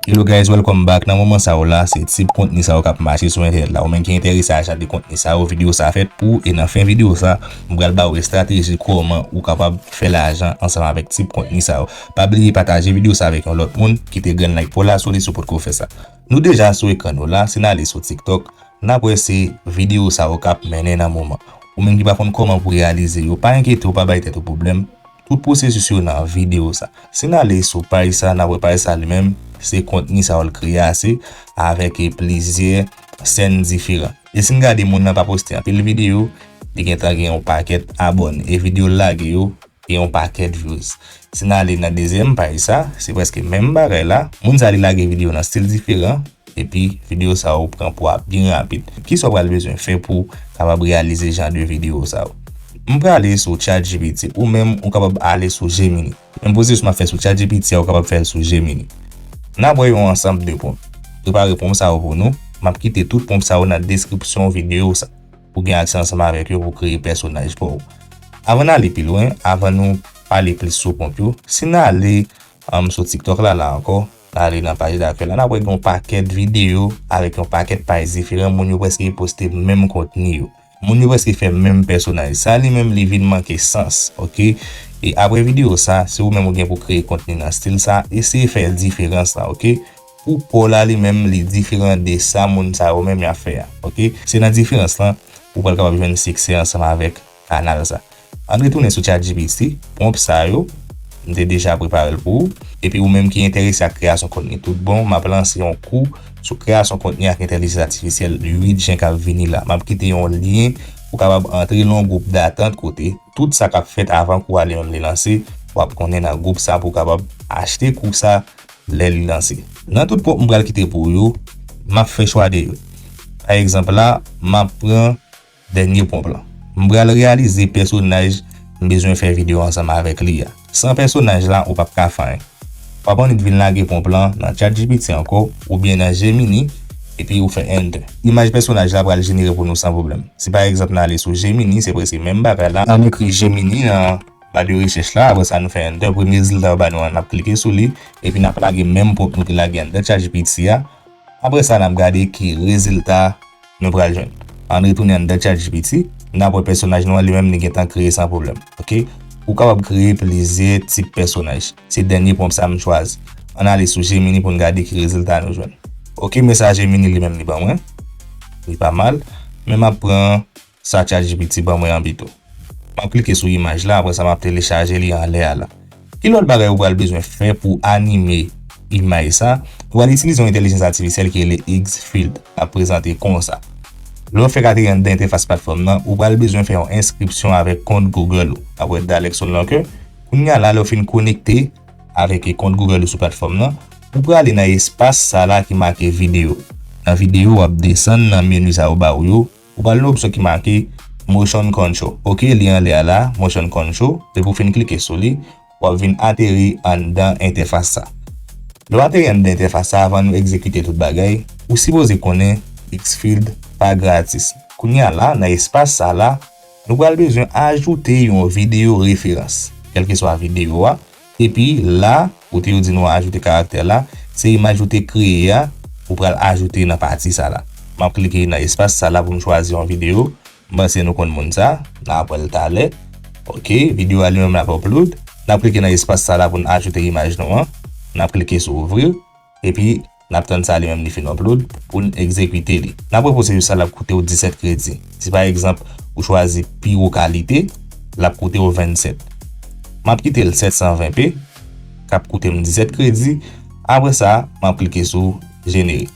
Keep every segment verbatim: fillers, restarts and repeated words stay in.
Hello guys, welcome back. Nan moman sa yo la, se tip kontni sa yo k ap mache sou entènèt la. Ou menm ki enterese a jan de kontni sa yo, videyo sa fèt pou ou. E nan fen videyo sa, m pral ba ou estrateji kòman ou kapab fè lajan ansanm avèk tip kontni sa yo. Pa bliye pataje videyo sa avèk yon lòt moun, kite grenn like pou la sou li si w potko fè sa. Nou deja sou ekran nou la, si n ale sou TikTok, n ap wè se videyo sa yo k ap mennen nan moman. Ou menm ki pa konn kòman pou reyalize yo, pa enkyete w, pa bay tèt ou pwoblèm. Tout pwosesis yo nan videyo sa. Si n ale sou paj sa, n ap wè paj sa li menm, se kontni sa yo l kreye a, se avèk e plizyè sèn diferan. E si n gade moun nan pa poste anpil videyo, li gentan gen yon pakèt abòne. E videyo l lage yo, gen yon pakèt views. Si n ale nan dezyèm paj sa, se prèske menm bagay la. Moun sa li lage videyo nan stil diferan, epi videyo sa yo pran pwa byen rapid. Kisa w pral bezwen fè pou w kapab reyalize jan de videyo sa yo? M prale sou ChatGPT, ou menm ou kapab ale sou Gemini. Menm pwosesis m ap fè sou ChatGPT a, ou kapab fè l sou Gemini. N ap wè yon ansanm de pwonp. Prepare pwonp sa yo pou nou. M ap kite tout pwonp sa yo nan deskripsyon videyo sa pou gen aksè ansanm avèk yo pou kreye pèsonaj pa w. Avan n ale pi lwen, avan nou pale plis sou pwonp yo, si n ale um, sou TikTok la, la ankò, n ale nan paj dakèy la, n ap wè gen yon pakèt videyo avèk yon pakèt paj diferan, moun yo prèske poste menm kontni yo. Moun yo prèske fè menm pèsonaj. Sa li menm li vin manke sans, oke? E apre videyo sa, si ou menm ou gen pou kreye kontni nan stil sa, eseye fè diferans la, oke? Pou pa w la li menm li diferan de sa moun sa yo menm y ap fè a, oke? Se nan diferans lan ou pral kapab jwenn siksè ansanm avèk kanal sa. Ann retounen sou ChatGPT, pwonp sa yo, m te deja prepare l pou ou. Epi ou menm ki enterese ak kreyasyon kontni tout bon, m ap lanse yon kou sou kreyasyon kontni ak entèlijans atifisyèl uit jen k ap vini la. M ap kite yon lyen pou w kapab antre nan yon gwoup datant kote tout sa k ap fèt avan kou a li menm li lanse, w ap konnen nan gwoup sa pou w kapab achte kou sa lè li lanse. Nan tout pwonp m pral kite pou ou yo, m ap fè chwa de yo. Pa egzanp la, m ap pran dènye pwonp lan. M pral reyalize pèsonaj m bezwen fè videyo ansanm avèk li a. San pèsonaj la, ou p ap ka fè anyen. W ap annik vin lage pwonp lan nan ChatGPT ankò, oubyen nan Gemini, epi ou fè Enter. Imaj pèsonaj la pral jenere pou nou san pwoblèm. Si pa egzanp n ale sou Gemini, se prèske menm bagay la. Ann ekri Gemini nan ba de rechèch la, apre sa nou fè Enter, premye rezilta yo ba nou an, n ap klike sou li, epi n ap lage menm pwonp nou te lage anndan ChatGPT a. Apre sa, n ap gade ki rezilta nou pral jwenn. Ann retounen anndan ChatGPT, n ap wè pèsonaj nou an li menm li gentan kreye san pwoblèm. Oke? Ou kapab kreye plizyè tip pèsonaj. Se dènye pwonp sa m chwazi. Ann ale sou Gemini pou n gade ki rezilta nou jwenn. Oke, men sa Gemini li menm li ban mwen. Li pa mal. Men m ap pran sa ChatGPT ban mwen an pito. M ap klike sou imaj la, apre sa m ap telechaje li anlè a la. Ki lòt bagay ou pral bezwen fè pou anime imaj sa? Ou pral itilize yon entèlijans atifisyèl ki rele X Field. L ap prezante konsa. Lè w fèk ateri anndan entèfas platfòm nan, ou pral bezwen fè yon enskripsyon avèk kont Google ou. Apre Dalekson Locker, kounye a la, lè w fin konekte avèk kont Google ou sou platfòm nan, ou prale nan espas sa la ki make videyo. Nan videyo, w ap desann nan meni sa yo ba ou yo, ou pral nan opsyon ki make Motion Control. Oke, li anlè a la, Motion Control. Depi w fin klike sou li, w ap vin ateri anndan entèfas sa. Lè w ateri anndan entèfas sa, avan nou egzekite tout bagay, ou sipoze konnen X Field pa gratis. Kounye a la, nan espas sa la, nou pral bezwen ajoute yon videyo referans. Kèlkeswa videyo a, epi la, kote yo di nou ajoute karaktè la, se imaj ou te kreye a, ou pral ajoute nan pati sa la. M ap klike nan espas sa la pou m chwazi yon videyo. M panse nou konn moun sa, n ap wè l talè. Oke, videyo a li menm l ap upload. N ap klike nan espas sa la pou n ajoute imaj nou an. N ap klike sou ouvrir. Epi, n ap tann sa li menm li fin upload pou n egzekite li. N ap wè pwosesis sa l ap koute w disèt kredi. Si pa egzanp, ou chwazi pi wo kalite, l ap koute w vennsèt. M ap kite l sèt san ven p, k ap koute m disèt kredi. Apre sa, m ap klike sou jenere.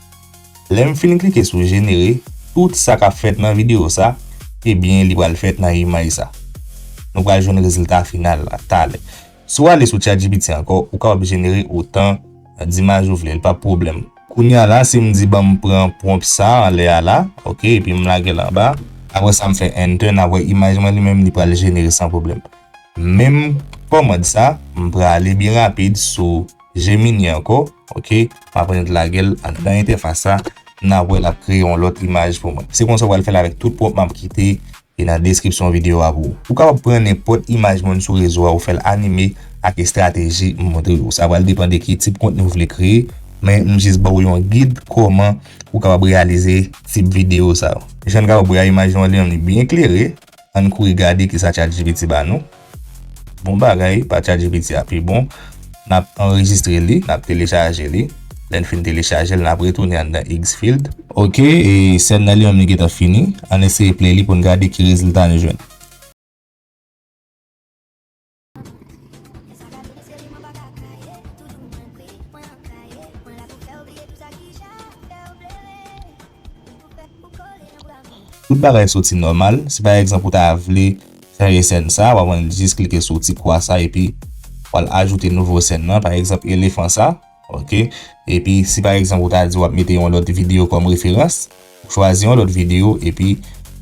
Lè m fin klike sou jenere, tout sa k ap fèt nan videyo sa, ebyen, li pral fèt nan imaj sa. Nou pral jwenn rezilta final la, talè. Si w ale sou ChatGPT ankò, ou kapab jenere otan dimaj ou vle, l p ap pwoblèm. Kounye a la, si m di ban m pran pwonp sa anlè a la, oke, epi m lage l anba, apre sa m fè Enter, n ap wè imaj mwen li menm li pral jenere san pwoblèm. Menm kòmand sa, m prale byen rapid sou Gemini ankò, oke, m ap ret lage l anndan entèfas sa, n ap wè l ap kreye yon lòt imaj pou mwen. Se konsa w pral fè l avèk tout pwonp m ap kite e nan deskripsyon videyo a pou ou. Ou kapab pran nenpòt imaj moun sou rezo a, ou fè l anime ak estrateji m montre w. Sa pral depann de ki tip kontni w vle kreye, Men m jis ba w yon gid kòman ou kapab reyalize tip videyo sa yo. Jan n kapab wè a, imaj nou an li menm li byen klere. Ann kouri gade kisa ChatGPT ba nou. Bon bagay, pa ChatGPT a pi bon. N ap anrejistre li, n ap telechaje li. Lè n fin telechaje l, n ap retounen anndan Xfilter. Ok, e sèn nan li menm li gentan fini. Ann eseye play li pou n gade ki rezilta nou jwenn. Tout bagay soti nòmal. Si pa egzanp ou ta vle chanje sèn sa, w ap jis klike sou ti kwa sa epi w al ajoute nouvo sèn nan. Pa egzanp, elefan sa. Ok. Epi si pa egzanp ou ta di w ap mete yon lòt videyo kòm referans, ou chwazi yon lòt videyo epi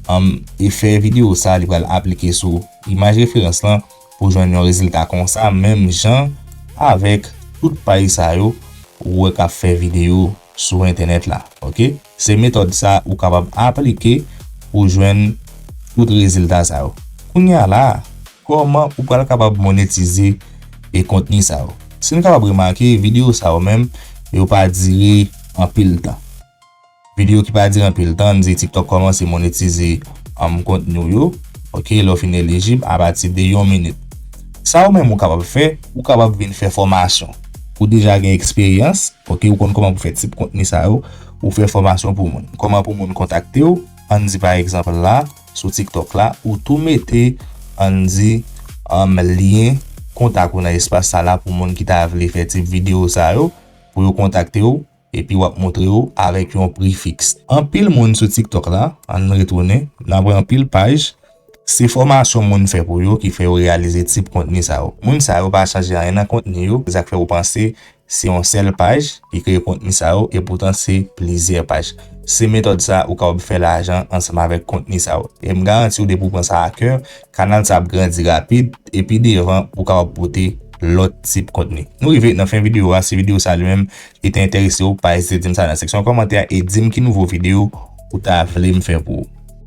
um, efè videyo sa li pral aplike sou imaj referans lan pou jwenn yon rezilta konsa, menm jan avèk tout paj sa yo ou wè k ap fè videyo sou entènèt la. Ok. Se metòd sa ou kapab aplike pou jwenn tout rezilta sa yo. Kounye a la, kòman ou pral kapab monetize e kontni sa yo? Si n kapab remake, videyo sa yo menm, yo pa dire anpil tan. Videyo ki pa dire anpil tan, n di TikTok kòmanse monetize um, kontni w yo. Ok, lè w fin elijib apati de yon minit. Sa ou menm ou kapab fè, ou kapab vin fè fòmasyon. Ou deja gen eksperyans, ok, ou konn kòman pou fè tip kontni sa yo, ou fè fòmasyon pou moun. Kòman pou moun kontakte w? Ann di pa egzanp la, sou TikTok la, ou tou mete, ann di, um, lyen kontak ou nan espas sa la pou moun ki ta vle fè tip videyo sa yo, pou yo kontakte w, epi w ap montre yo avèk yon pri fiks. Anpil moun sou TikTok la, ann retounen, n ap wè anpil paj, se fòmasyon moun fè pou yo ki fè yo reyalize tip kontni sa yo. Moun sa yo pa chanje anyen nan kontni yo, sa k fè ou panse se yon sèl paj ki kreye kontni sa yo, epoutan se plizyè paj. Se metòd sa ou kapab fè lajan ansanm avèk kontni sa yo. E m garanti w depi w pran sa a kè, kanal sa ap grandi rapid, epi devan ou kapab pote lòt tip kontni. Nou rive nan fen videyo a, si videyo sa li menm li te enterese w, pa ezite di m sa nan seksyon kòmantè e di m ki nouvo videyo ou ta vle m fè pou ou.